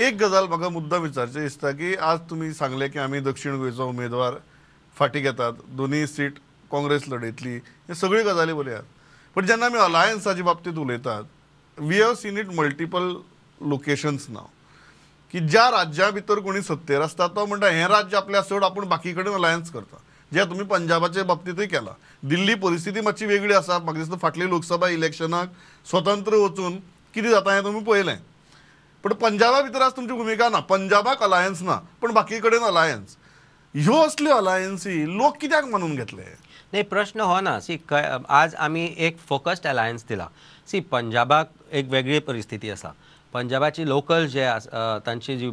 एक गजाल म्हाका मुद्दाम विचारचें दिसता की आज तुमी सांगलें की आमी दक्षिण गोंयचो उमेदवार फाटीं घेतात, दोनूय सीट काँग्रेस लढयतली, हे सगळ्यो गजाली बऱ्यो आहात. पण जेन्ना आमी अलायन्साच्या बाबतींत उलयतात, we have seen it multiple locations now की ज्या राज्या भितर कोणी सत्तेर आसता तो म्हणटा हें राज्य आपल्या चड आपूण बाकी कडेन अलायन्स करता, जें तुमी पंजाबाचे बाबतींतूय केलां. दिल्ली परिस्थिती मातशी वेगळी आसा, म्हाका दिसता फाटली लोकसभा इलेक्शनाक स्वतंत्र वचून कितें जाता हें तुमी पळयलें. पण पंजाबा भितर आज तुमची भुमिका ना, पंजाबाक अलायन्स ना पण बाकी कडेन अलायन्स. ह्यो असल्यो अलायन्सी लोक कित्याक मानून घेतले? नाही, प्रश्न हो ना. सी, आज आमी एक फोकस्ड अलायन्स दिला. सी, पंजाबाक एक वेगळी परिस्थिती आसा. पंजाबाची लोकल जे आसा तांची जी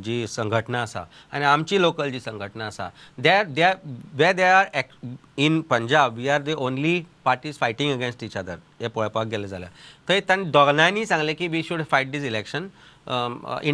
जी संघटना आसा आनी आमची लोकल जी संघटना आसा, they way they are in Punjab, we are the only parties fighting against each other. हें पळोवपाक गेलें जाल्यार थंय तांणी दोगांयनी सांगलें की we should fight this election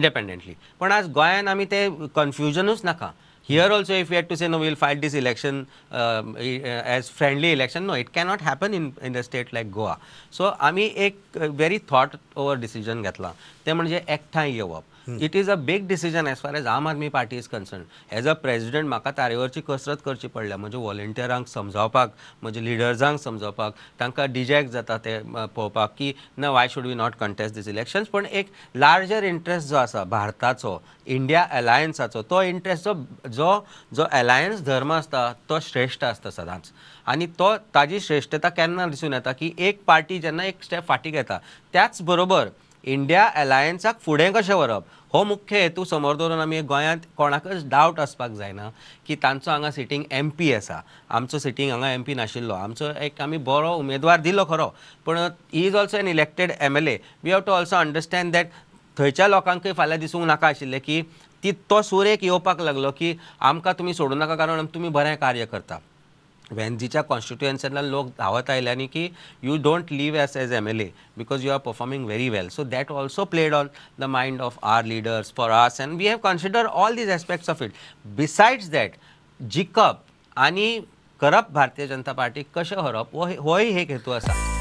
independently. पण आज गोंयान आमी तें कन्फ्युजनूच नाका. Here also if we had to say no, we will fight this election as friendly election, no, it cannot happen in a state like Goa. So आमी एक very thought over decision घेतला, तें म्हणजे एकठांय येवप. It is a big decision as far as Aam Aadmi Party is concern. As a president म्हाका तारेवरची कसरत करची पडल्या, म्हज्या वॉलंटियरांक समजावपाक, म्हज्या लिडर्सांक समजावपाक, तांकां डिजॅक्ट जाता ते पळोवपाक की ना, why should we not contest these elections. पण एक लार्जर इंट्रस्ट जो आसा भारताचो, इंडिया अलायन्साचो, तो इंट्रस्ट जो जो जो अलायन्स धर्म आसता तो श्रेश्ठ आसता सदांच. आनी तो ताजी श्रेश्ठता केन्ना दिसून येता की एक पार्टी जेन्ना एक स्टेप फाटीं घेता, त्याच बरोबर इंडिया अलायन्साक फुडें कशें व्हरप हो मुख्य हेतू समोर दवरून आमी गोंयांत कोणाकच डावट आसपाक जायना की तांचो हांगा सिटींग एमपी आसा, आमचो सिटींग हांगा एमपी नाशिल्लो. आमचो एक आमी बरो उमेदवार दिलो खरो, पण he is also an elected MLA. We have to also understand that थंयच्या लोकांकय फाल्यां दिसूंक नाका आशिल्लें की ती तो सूर एक येवपाक लागलो की आमकां तुमी सोडूं नाका कारण तुमी बरें कार्य करता. वेंझीच्या कॉन्स्टिट्युएन्सींतल्यान लोक धांवत आयले आनी की you don't leave us as MLA because you are performing very well. So that also played on the mind of our leaders for us and we have consider all these aspects of it. Besides that, जिखप आनी करप Bharatiya Janata party कशें व्हरप होय एक हेतू आसा.